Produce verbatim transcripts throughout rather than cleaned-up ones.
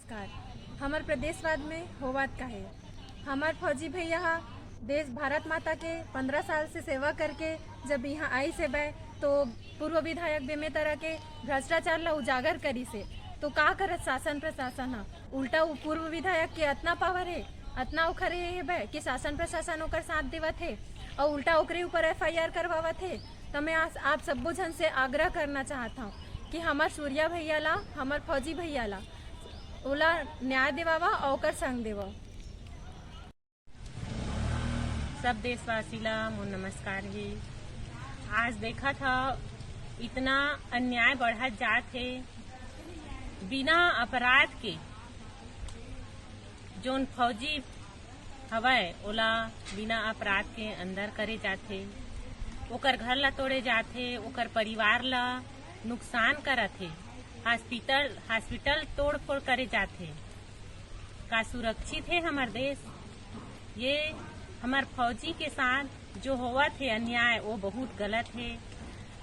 नमस्कार। हमर प्रदेशवाद में होवत का हे? हमर फौजी भैया हा देश भारत माता के पंद्रह साल से सेवा करके जब यहाँ आइस हे बै, तो पूर्व विधायक बेमेतरा के भ्रष्टाचार ला उजागर करिस हे। तो का करत शासन प्रशासन हा? उल्टा वो पूर्व विधायक के अतना पावर हे, अतना ओखर हे बै कि शासन प्रशासन ओकर साथ देवत हे और उल्टा ओकरे ऊपर एफ आई आर करवावत हे। तो मैं आज आप सब्बो झन से आग्रह करना चाहत हूँ कि हमर सूर्या भैया ला, हमर फौजी भैया ला, ओला न्याय देवावा और ओकर संग देवा। सब देशवासी ला मोर नमस्कार हे। आज देखत हव, इतना अन्याय बढ़त जात हे। बिना अपराध के जोन फौजी हवय, ओला बिना अपराध के अंदर करे जाथे, ओकर घर ला तोड़े जाथे, ओकर परिवार ला नुकसान करत हे, हॉस्पिटल, हॉस्पिटल तोड़फोड़ करे जाथे। का सुरक्षित हे हमर देश? ये हमर फौजी के साथ जो होवत हे अन्याय, वो बहुत गलत हे।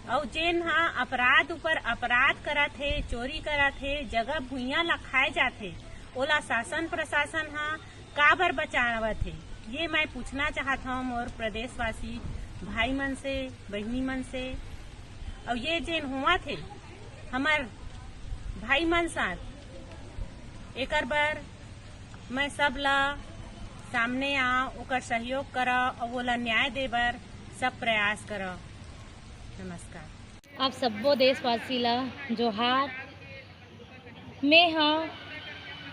अउ जेन हा अपराध ऊपर अपराध करत हे, चोरी करत हे, जगह भुइयां ला खाए जाथे, ओला शासन प्रशासन हा काबर बचावत हे, ये मैं पूछना चाहत हूँ मोर प्रदेशवासी भाई मन से, बहिनी मन से। अउ ये जेन होवत हे हमर भाई मन साथ, एकर बर मैं सब ला सामने आ, ओकर सहयोग करा अउ ओला न्याय दे बर सब प्रयास करा। नमस्कार। आप सब्बो देशवासी ला जोहार। मैं ह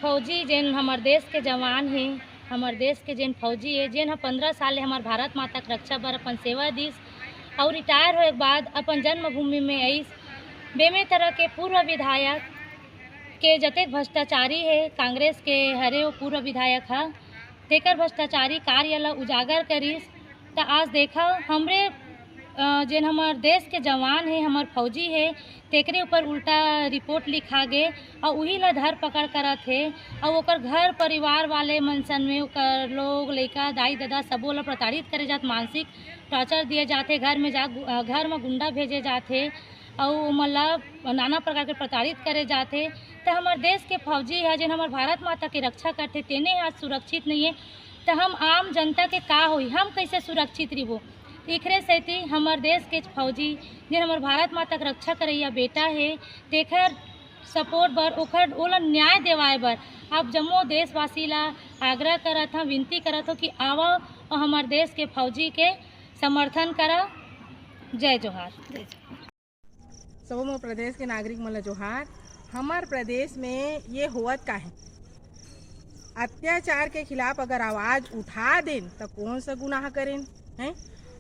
फौजी, जेन हमर देश के जवान हे, हमर देश के जेन फौजी हे, जेन ह पंद्रह साल ले हमर भारत माता के रक्षा बर अपन सेवा दिस अउ रिटायर होए के बाद अपन जन्मभूमि में आइस। बेमेतरा के पूर्व विधायक के जतेक भ्रष्टाचारी हे, कांग्रेस के हरे वो पूर्व विधायक ह, तेकर भ्रष्टाचारी कार्य ल उजागर करिस। त आज देखव, हमरे, अ, जेन हमर देश के जवान हे, हमर फौजी हे, तेकरे ऊपर उल्टा रिपोर्ट लिखा गे अउ उही ल धर पकड़ करत हे अउ ओकर घर परिवार वाले मनसन में ओकर लोग, लइका, दाई, ददा सबो ल प्रताड़ित करे जात, मानसिक टॉर्चर दिए जाथे, घर में जा, अ, घर में गुंडा भेजे जाथे अउ ओमन ल नाना प्रकार के प्रताड़ित करे जाथे। त हमर देश के फौजी ह, जेन हमर भारत माता के रक्षा करथे, तेने आज सुरक्षित नइये, त हम आम जनता के का होई, हम कैसे सुरक्षित रहिबो? इखरे सेती हमर देश के फौजी, जेन हमर भारत माता के रक्षा करैया बेटा हे, तेखर सपोर्ट बर, ओखर, ओला न्याय देवाय बर आप जम्मो देशवासी ला आग्रह करत हव, विनती करत हव कि आवव अउ हमर देश के फौजी के समर्थन करव। जय जोहार। सबो मोर प्रदेश के नागरिक मन ल जोहार। हमर प्रदेश में ये होवत का हे? अत्याचार के खिलाफ अगर आवाज उठा देन, त कौन सा गुनाह करेन? हैं?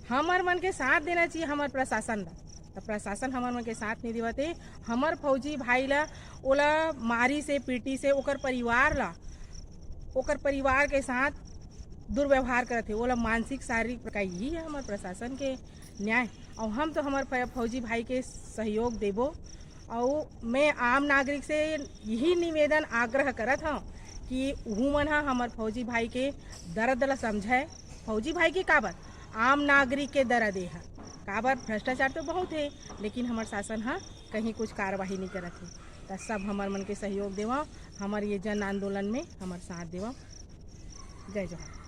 हमर मन के साथ देना चाहिए हमर प्रशासन ला। त प्रशासन हमर मन के साथ नहीं देवत हे। हमर फौजी भाई ला, ओला मारिस हे, पीटिस हे, ओकर परिवार ला, ओकर परिवार के साथ दुर्व्यवहार करत हे, ओला मानसिक, शारीरिक प्रकार, यही है हमर प्रशासन के न्याय। अउ हम तो हमर फ-, फौजी भाई के सहयोग देबो। अउ मैं आम नागरिक से यही निवेदन, आग्रह करत हव कि उहू मन ह हमर फौजी भाई के दर्द ला समझय। फौजी भाई के काबर, आम नागरिक के दर्द ए ह। काबर, भ्रष्टाचार तो बहुत हे, लेकिन हमर शासन ह कहीं कुछ कार्यवाही नहीं करत हे। त सब हमर मन के सहयोग देवव, हमर ये जन आंदोलन में हमर साथ देवव। जय जोहार।